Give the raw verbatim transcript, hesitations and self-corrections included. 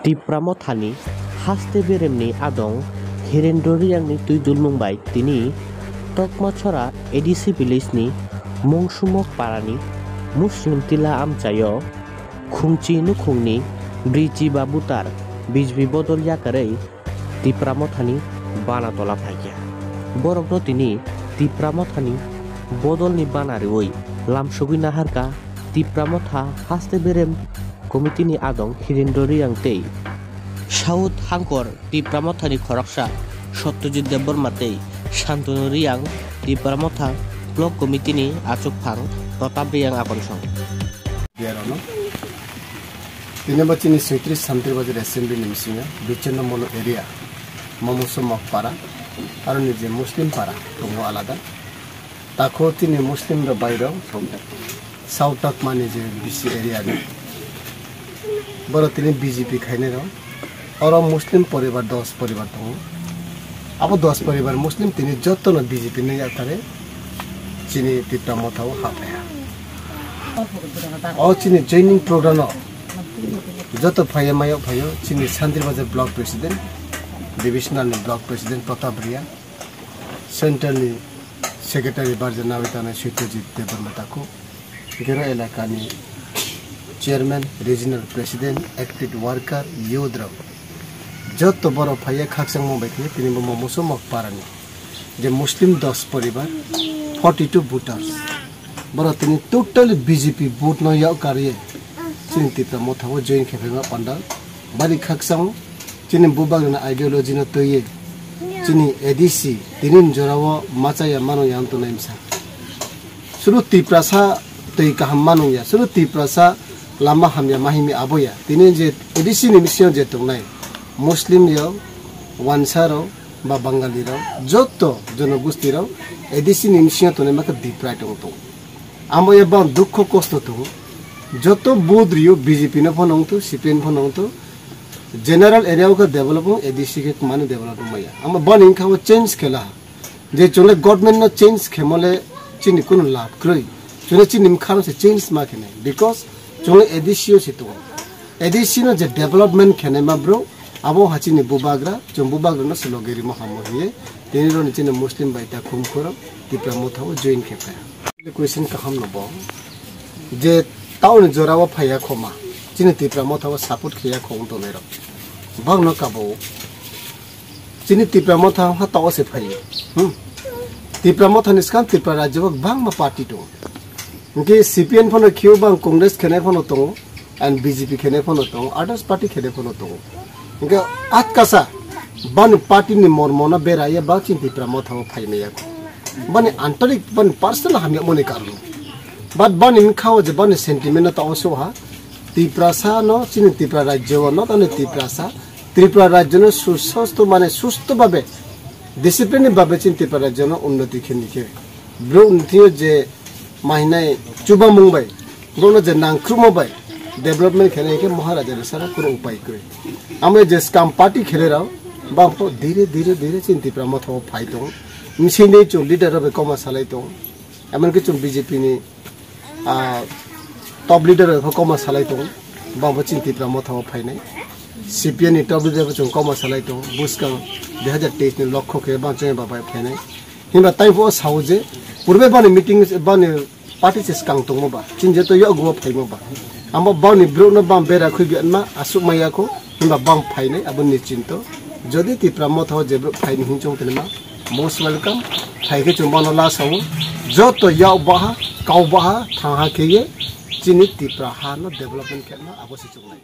Tipra Mothani haste beremni adong Hirendra Riyangni twi dulmung bai tini Tokmachora A D C village ni Mongsumok parani Muslim tila amchaio khungchi nukhungni brwichi ba butar B J P bodol yakarwi Tipra Mothani bana tola phaikha. Borokno tini Tipra Mothani bodolni bana riwi lamsogwi naharkha Tipra Motha haste berem committee ni adong Hirendra Riyang tei South Hangkor Tipra Mothani khoroksa Satyajit Debbarma tei Santanu Riyang, Tipra Motha Block Committee ni achukphang Pratap Riyang akonsong. Biarono. Tini bo chini soitris Santri Bazar Assembly ni bisingo Bichendramolo area, Momuso Mokpara, aro ni je Muslim para tongo alada. Takho tini Muslim rok bai rok South Takma ni je B C area ni. Boro tini B J P khainai rok. Oro Muslim poribar dos poribar tongo. Abo dos poribar Muslim tini jotono B J P ni yathare chini Tipra Motha o haphaiha. O chini joining program o joto phaiya mayo phaio chini Santri Bazar Block President, Divisional ni Block President Pratap Riya, Central ni Secretary Barja Nawi Tanai Satyajit Debbarma Taku, Gero elakani chairman, regional president, active worker, youth rok joto borok phaiya khakchangma bai khe tini bo Momuso Mokparani je Muslim dos poribar, forty two voters, borok tini totally B J P vote no yak karwi chini Tipra Motha o join khe phaima pandal bari khakchang. Chini bubagrani ideology no twiwi chini A D C tini jorao machaya mano yang tongnai msa. Suru Tiprasa twi kaham manung ya, suru Tiprasa lama hamya mahimi abo ya. Tini je A D C ni bisingo je tongnai Muslim rok, Wansa rok ba Bangali rok, joto jonogosti rok A D C ni bisingo tongnai maka Tipra tong tong. Amo ya bang dukho kosto tongo. Joto vote rio B J P no phano wngthu, C P M phano wngthu. General area o khe develop wng, A D C khe mani develop wng maya. Amo bani wngkha bo change khela. Je chwngno government no change khemole chini kunu lab kwrwi. Chwngno chini mkhano se change ma khene. Because chwngno A D C o se tongo. A D C no je development khenai ma bro, abo ha chini bubagra, chwng bubagra no se loge rimo hamo hiye. Tini roni chini Muslim bai ta khum khoro Tipra Motha o join khe phai. Question kaham no bo. Je tauni jora o phaiya khoma. Chini Tipra Motha o support khiya khong tonai rok. Bang no kabo. Chini Tipra Motha ha tao se phaio. Hmm. Tipra Motha ni skang Tipra rajyo o bangma party tongo. Hwnkhe C P M phano khio bang Congress khenai phano tongo, and B J P khenai phano tongo, others party khenai phano tongo. Hwnkhe atkasa bani party ni mormo no beraiya bang chini Tipra Motha o phaimaya. Bani antorik, bani personal hamya moni karon. But bani wngkha o je bani sentiment no tao se ha. Tiprasa no chini Tipra rajyo o no tani Tiprasa Tripura rajyo no susosto mane susto babe discipline ni babe chini Tripura rajyo no unnoti khe ni khe. Bro nthio je mahinai chubamung bai, bro no je nangkrukma bai development khe nai khe Maharaja ni sara kunu upai kwrwi. Amo je scam party khe rao bang pho dire dire dire chini Tripura motha o phai tong. Msini chung leader rok bai koma salai tong. Emon ki chung B J P ni ah, top leader bai pho koma salai tongo, bang bo chini Tipra motha o phainai. C P M ni top leader bo chwng koma salai tongo, bwskang dui hazar teis ni lokho khe bang chwng ba bai phainai. Himba tai pho sao je, purbe bani meeting, bani party se skang tongmo ba, chini je to yago phaimo ba. Amo bani bro no bang bera khui bi anma asuk maya kho, himba bang phainai abo ni chinto. Jodi Tipra motha o je bro phaini hing chong tene ma, most welcome. Phai khe chwng bono la sao. Joto yak baha, kau baha, thang ha khe ye chini Tipra ha no development khe no abo se chuknai.